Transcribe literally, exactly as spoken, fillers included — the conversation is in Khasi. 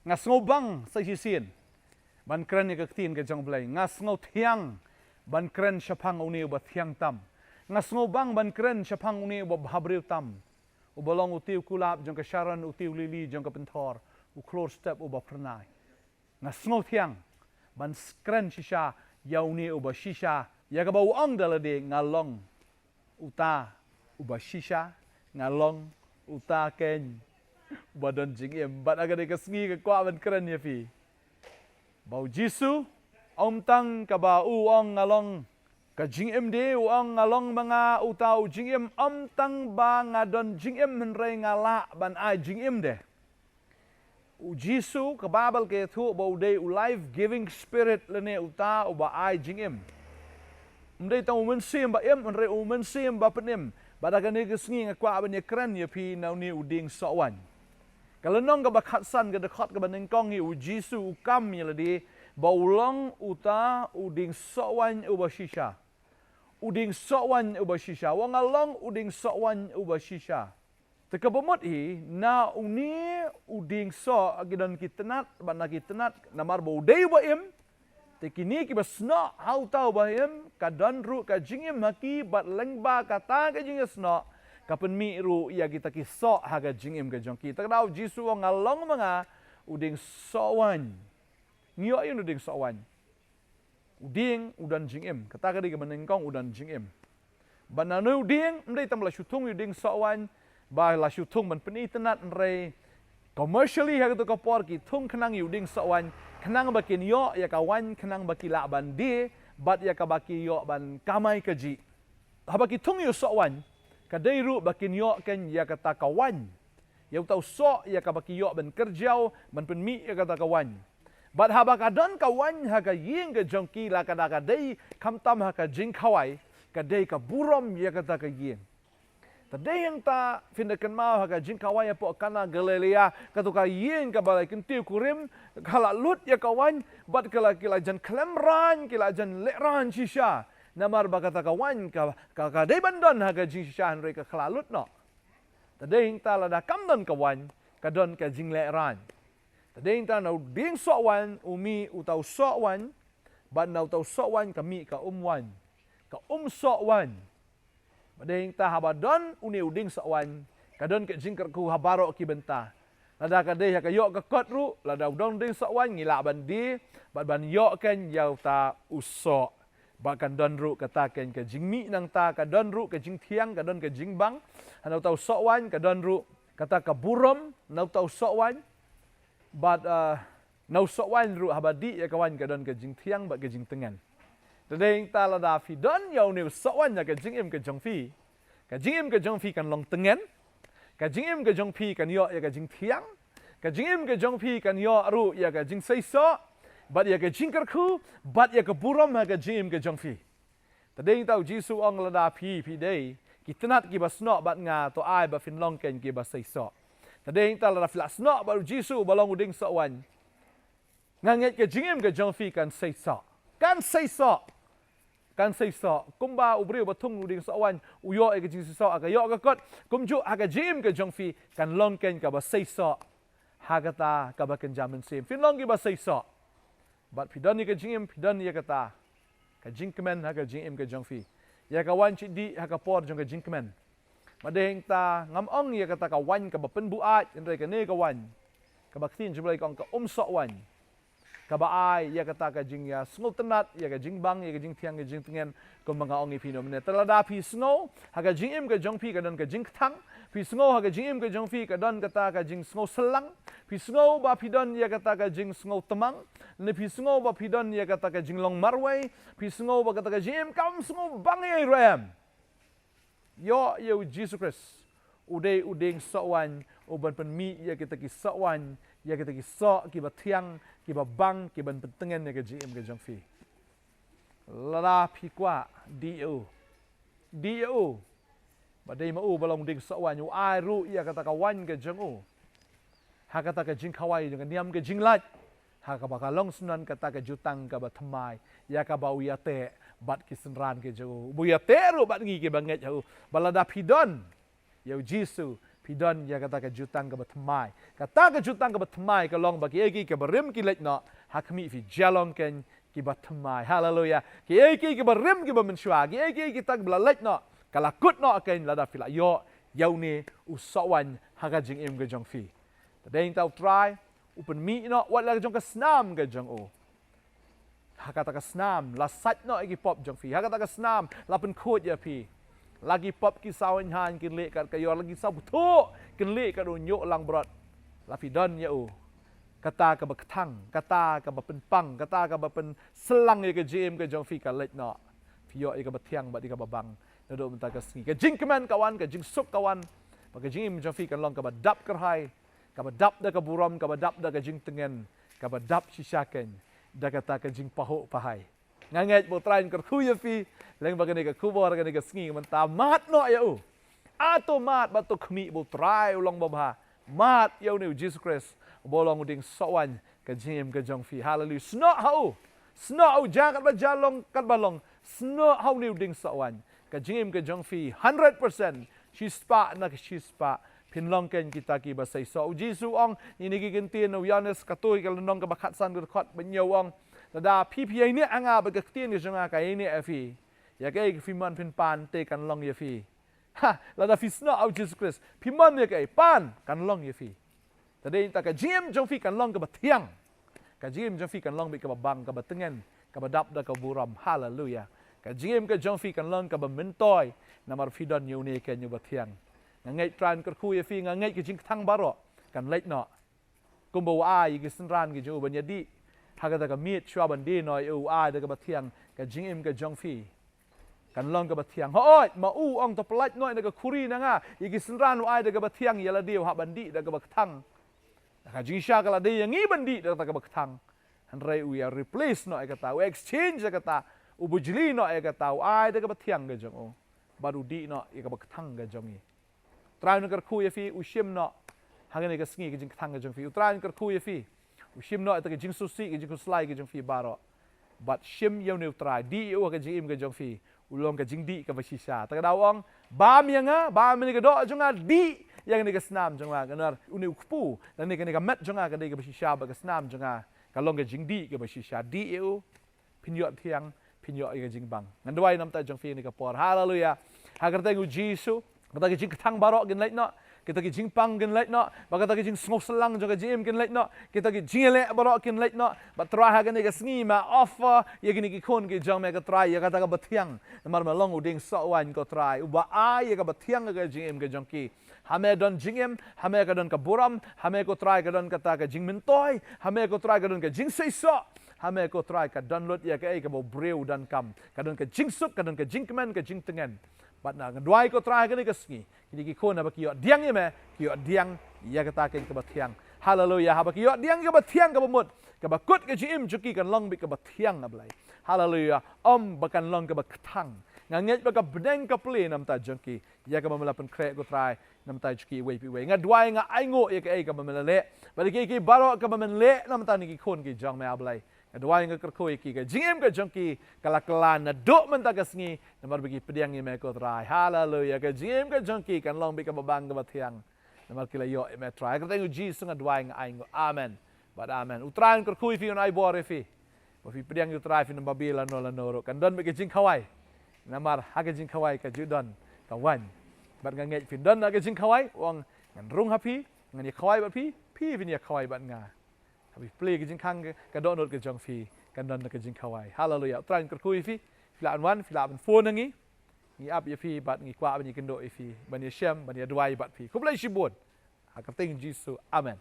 Nga sngewbang sa shisien ban kren ïa ka ktien ka jong U Blei. Nga sngewthiang ban kren shaphang une uba thiang tam. Nga sngewbang ban kren shaphang une uba bhabriew tam, uba long u tiew kulap jong ka Sharon, u tiew lili jong ka pynthor, u khlur step uba phyrnai. Nga sngewthiang ban kren shisha ïa une uba shisha, ïa kaba u ong da lade, nga long uta uba shisha, nga long uta keiñ uba don jingim. Bad ha kane ka sngi nga kwah ban kren ïa phi ba U Jisu, ym tang kaba u ong nga long ka jingim de, u ong nga long ma nga uta u jingim, ym tang ba nga don jingim hynrei nga lah ban ai jingim de. U Jisu, ka Baibl ka ïathuh ba u dei u life giving spirit lane uta uba ai jingim. Ym dei tang u Mynsiem ba im, hynrei u Mynsiem ba pynim. Bad ha kane ka sngi nga kwah ban ïakren ïa phi na une u dieng soh waiñ. Ka lynnong kaba khatsan, ka dkhot kaba nyngkong hi, U Jisu u kam ïa lade ba u long uta u dieng soh waiñ uba shisha. U dieng soh waiñ uba shisha. U ong nga long u dieng soh waiñ uba shisha. Te kaba mut hi, na une u dieng soh ki don ki tnat, bad na ki tnat, namar ba u dei uba im, te kine kiba snoh ha uta uba im, ka don ruh ka jingim ha ki, bad lyngba kata ka jingïasnoh, ka pynmih ruh ïa kita ki soh ha ka jingim ka jong ki. Te ka daw U Jisu u ong nga long ma nga u dieng soh waiñ. Ngi ïoh ïa u dieng soh waiñ. U dieng u don jingim. Kata ka dei kaba nyngkong, u don jingim. Bad na une u dieng, ym dei tang ba la shu thung ïa u dieng soh waiñ, ba la shu thung ban pyni tnat, hynrei commercially ha kato ka por ki thung khnang ïa u dieng soh waiñ, khnang ba kin ïoh ïa ka waiñ, khnang ba ki lah ban die, bad ïa kaba ki ïoh ban kamai kajih. Haba ki thung ïa u soh waiñ, ka dei ruh ba kin ïoh keiñ ïa kata ka waiñ, ïa uta u soh ïa kaba ki ïoh ban kyrjaw, ban pynmih ïa kata ka waiñ. Bad haba ka don ka waiñ ha ka ïing ka jong ki, la ka da ka dei khamtam ha ka jingkhawai, ka dei ka burom ïa kata ka ïing. Te dei hangta phin da kynmaw ha ka jingkhawai hapoh Kana Galilea, kato ka ïing kaba la kyntiew kurim, ka la lut ïa ka waiñ, bad ka la, ki la jan khlem raiñ, ki la jan lehraiñ shisha. Namar ba kata ka waiñ ka, ka, ka dei ban don ha ka jingshisha, hynrei ka, ka la lut noh. Te dei hangta lada kam don ka waiñ, ka don ka jinglehraiñ. Te dei hangta na u dieng soh waiñ u mih uta u soh waiñ, bad na uta u soh waiñ ka mih ka um waiñ, ka um soh waiñ. Bad dei hangta haba don une u dieng soh waiñ, ka don ka jingkyrkhu ha baroh ki bynta. Lada ka dei ha ka ïoh ka kot ruh, lada u don dieng soh waiñ ngi lah ban die, bad ban ïoh keiñ ïa uta u soh. Bad kan don ruh kata keiñ ka jingmih nangta, ka don ruh ka jingthiang, ka don ka jingbang. Ha na uta u soh waiñ ka don ruh kata ka burom na uta u soh waiñ. Bad, ah, na u soh waiñ ruh haba dih ïa ka waiñ ka don ka jingthiang bad ka jingtngen. Te dei hangta lada phi don ïa une u soh waiñ ha ka jingim ka jong phi, ka jingim ka jong phi kan long tngen, ka jingim ka jong phi kan ïoh ïa ka jingthiang, ka jingim ka jong phi kan ïoh ruh ïa ka jingseisoh, bad ïa ka jingkyrkhu, bad ïa ka burom ha ka jingim ka jong phi. Te dei hangta U Jisu u ong lada phi, phi dei ki tnat kiba snoh bad nga, to ai ba phin long keiñ kiba seisoh. Te dei hangta lada phi la snoh bad U Jisu uba long u dieng soh waiñ, nga ngeit ka jingim ka jong phi kan seisoh. Kan seisoh. Kan seisoh. Kumba u briew ba thung u dieng soh waiñ u ïoh ïa ka jingseisoh ha ka ïoh ka kot, kumjuh ha ka jingim ka jong phi kan long keiñ kaba seisoh. Ha kata kaba kynja mynsiem phin long kiba seisoh. Bad phi don ïa ka jingim, phi don ïa kata ka jingkmen ha ka jingim ka jong phi. Ïa ka waiñ shi dih ha ka por jong ka jingkmen. Bad dei hangta ngam ong ïa kata ka waiñ kaba pynbuaid, hynrei kane ka waiñ kaba ka ktien jong U Blei ka ong ka um soh waiñ, kaba ai ïa kata ka jingïasngewtynnat, ïa ka jingbang, ïa ka jingthiang, ïa ka jingtngen, kumba nga ong ïa phi mynne. Te lada phi sngew ha ka jingim ka jong phi ka don ka jingkthang, phi sngew ha ka jingim ka jong phi ka don kata ka jingsngew syllang, phi sngew ba phi don ïa kata ka jingsngew tmang, ne phi sngew ba phi don ïa kata ka jinglong marwei, phi sngew ba kata ka jingim kam sngewbang ïa i ruh em, ïoh ïa U Jisu Khrist. U dei u dieng soh waiñ uban pynmih ïa kita ki soh waiñ, ïa kita ki soh kiba thiang, kiba bang, kiban pyntngen ïa ka jingim ka jong phi. Lada phi kwah, dih ïa u. Dih ïa u. Ba dei ma u ba long dieng soh waiñ, u ai ruh ïa kata ka waiñ ka jong u ha kata ka jingkhawai jong ka niam ka jinglait, ha kaba ka long sngewbha kata ka jutang kaba thymmai, ïa kaba u ïateh bad ki synran ki jong u, ba u ïateh ruh bad ngi kiba ngeit ha u. Ba lada phi don ïa U Jisu, Phi don ïa kata ka jutang kaba thymmai. Kata ka jutang kaba thymmai ka long ba kiei kiei kiba rim ki leit noh, ha khmih phi jia long kein kiba thymmai. Haleluya. Kiei kiei kiba rim kiba mynshuwa, kiei kiei kita kiba la leit noh, ka la kut noh kein lada phi la ïoh ïa une u sohwaiñ ha ka jingim ka jong phi. Te dei tang U Trai u pynmih noh wat la ka jong ka snam ka jong u. Ha kata ka snam la sait noh ïa ki pop jong phi. Ha kata ka snam la pynkhuid ïa phi. La ki pop ki saw hynhaiñ kin leh kat ka ïor, la ki saw bthuh kin leh kat u ñiuh langbrot. La phi don ïa u. Kata kaba kthang, kata kaba pynpang, kata kaba pynsyllem ïa ka jingim ka jong phi ka leit noh. Phi ïoh ïa kaba thiang bad ïa kaba bang. Naduh mynta ka sngi ka jingkmen ka wan, ka jingsuk ka wan. Ba ka jingim jong phi kan long kaba dap kyrhai, kaba dap da ka burom, kaba dap da ka jingtngen, kaba dap shisha kein da kata ka jingpahuh pahai. Nga ngeit ba U Trai un kyrkhu ïa phi lyngba kane ka khubor kane ka sngi mynta. Mad noh ïa u. Ato mad bad to khmih ba U Trai u long babha. Mad ïa une u Jisu Khrist uba long u dieng sohwaiñ ka jingim ka jong phi. Haleluya. Snoh ha u. Snoh ha u, jia katba jia, long katba long. Snoh ha une u dieng sohwaiñ. Ka jingim ka jong phi hundred percent, shispah na ka shispah phin long kein kita kiba seisoh. U Jisu u ong, ïa kine ki ktien u Ïoannis katto ka lynnong kaba khatsan ka dkhot ba hynñiew u ong, lada phi phi ïaineh ha nga bad ka ktien ka jong nga ka ïaineh ha phi, ïa kaei ka phi mon phin pan te kan long ïa phi. Ha, lada phi snoh ha u Jisu Khrist, phi mon ïa kaei, pan, kan long ïa phi. Te dei tang ka jingim jong phi kan long kaba thiang. Ka jingim jong phi kan long beit kaba bang, kaba tngen, kaba dap da ka burom. Haleluya. Ka jingim ka jong phi kan long kaba myntoi namar phi don ïa une kein uba thiang. Nga ngeit U Trai un kyrkhu ïa phi, nga ngeit ka jingkthang baroh kan leit noh. Kumba u ai ïa ki synran ki jong u ban ïa dih ha kata ka miet shuwa ban die noh ïa u, u ai da kaba thiang. Ka jingim ka jong phi kan long kaba thiang. Hooid, ma u ong to pyllait noh na ka khuri na nga, ïa ki synran u ai da kaba thiang, ïa lade u hap ban dih da kaba kthang. Da ka jingshisha ka la dei ïa ngi ban dih da kata kaba kthang. Hynrei u ïa replace noh ïa kata, u exchange ïa kata, u bujli noh ïa kata, u ai da kaba thiang ka jong u. Bad u dih noh ïa kaba kthang ka jong ngi. U Trai un kyrkhu ïa phi, u shim noh ha kane ka sngi ka jingkthang ka jong phi. U Trai un kyrkhu ïa phi, u shim noh ïa ka jingsngewsih, ka jingkhuslai ka jong phi baroh. Bad shim ïa une U Trai, dih ïa u ha ka jingim ka jong phi. U long ka jingdih kaba shisha. Te ka daw ong, bam ïa nga, bam ïa kane ka doh jong nga, dih ïa kane ka snam jong nga. Ka nar une u kpu, lane kane ka met jong nga ka dei kaba shisha bad ka snam jong nga ka long ka jingdih kaba shisha. Dih ïa u, phin ïoh thiang, phin ïoh ïa ka jingbang. Ngan duwai namar jong phi ha kane ka por. Haleluya. Ha ka kyrteng u Jisu, kata ka jingkthang baroh kin leit noh, kita ki jingpang kin leit noh, bad kata ki jingsngewsih lang jong ka jingim kin leit noh, kita ki jingïaleh baroh kin leit noh. Bad Trai ha kane ka sngi me offer ïa kine ki khun ki jong me ko Trai ïa kata kaba thiang. Namar me long u dieng sohwaiñ ko Trai, uba ai ïa kaba thiang ha ka jingim ka jong ki. Ha me don jingim, ha me ka don ka burom, ha me ko Trai ka don kata ka jingmyntoi, ha me ko Trai ka don ka jingseisoh, ha me ko Trai ka don lut ïa kaei kaba u briew u donkam. Ka don ka jingsuk, ka don ka jingkmen, ka jingtngen. Bad nga duwai ko Trai ha kane ka sngi, kine ki khun haba ki ïoh diang ïa me, ki ïoh diang ïa kata kein kaba thiang. Haleluya. Haba ki ïoh diang ïa kaba thiang, kaba mut, kaba kut ka jingim jong ki kan long beit kaba thiang, A Blei. Haleluya. Ym ba kan long kaba kthang. Nga ngeit ba ka bneng ka plie namar jong ki, ïa kaba me la pynkhreh ko Trai namar jong ki iwei pa iwei. Nga duwai, nga ainguh ïa kaei kaba me la leh, bad ïa kiei kiei baroh kaba men leh namar kine ki khun ki jong me, A Blei. Nga duwai, nga kyrkhu ïa ki, ka jingim ka jong ki ka la kylla naduh mynta ka sngi namar ba ki pdiang ïa me ko Trai. Haleluya. Ka jingim ka jong ki kan long beit kaba bang, kaba thiang namar ki la ïoh ïa me Trai. Ha ka kyrteng u Jisu nga duwai, nga ainguh. Amen bad amen. U Trai un kyrkhu ïa phi, un ai bor ïa phi. Ba phi pdiang ïa u Trai, phin ym babe lano lano ruh. Kan don beit ka jingkhawai. Namar ha ka jingkhawai ka ju don ka waiñ. Bad nga ngeit phin don ha ka jingkhawai, u ong ngan rung ha phi, ngan ïa khawai bad phi, phi phin ïa khawai bad nga. Haba phi plie ka jingkhang ka, ka dohnud ka jong phi, kan don ka jingkhawai. Haleluya. U Trai un kyrkhu ïa phi. Phi lah ban wan, phi lah ban phone ïa ngi. Ngi ap ïa phi bad ngi kwah ban ïakynduh ïa phi, ban ïashem, ban ïaduwai bad phi. Khublei shibun. Ha ka kyrteng Jisu. Amen.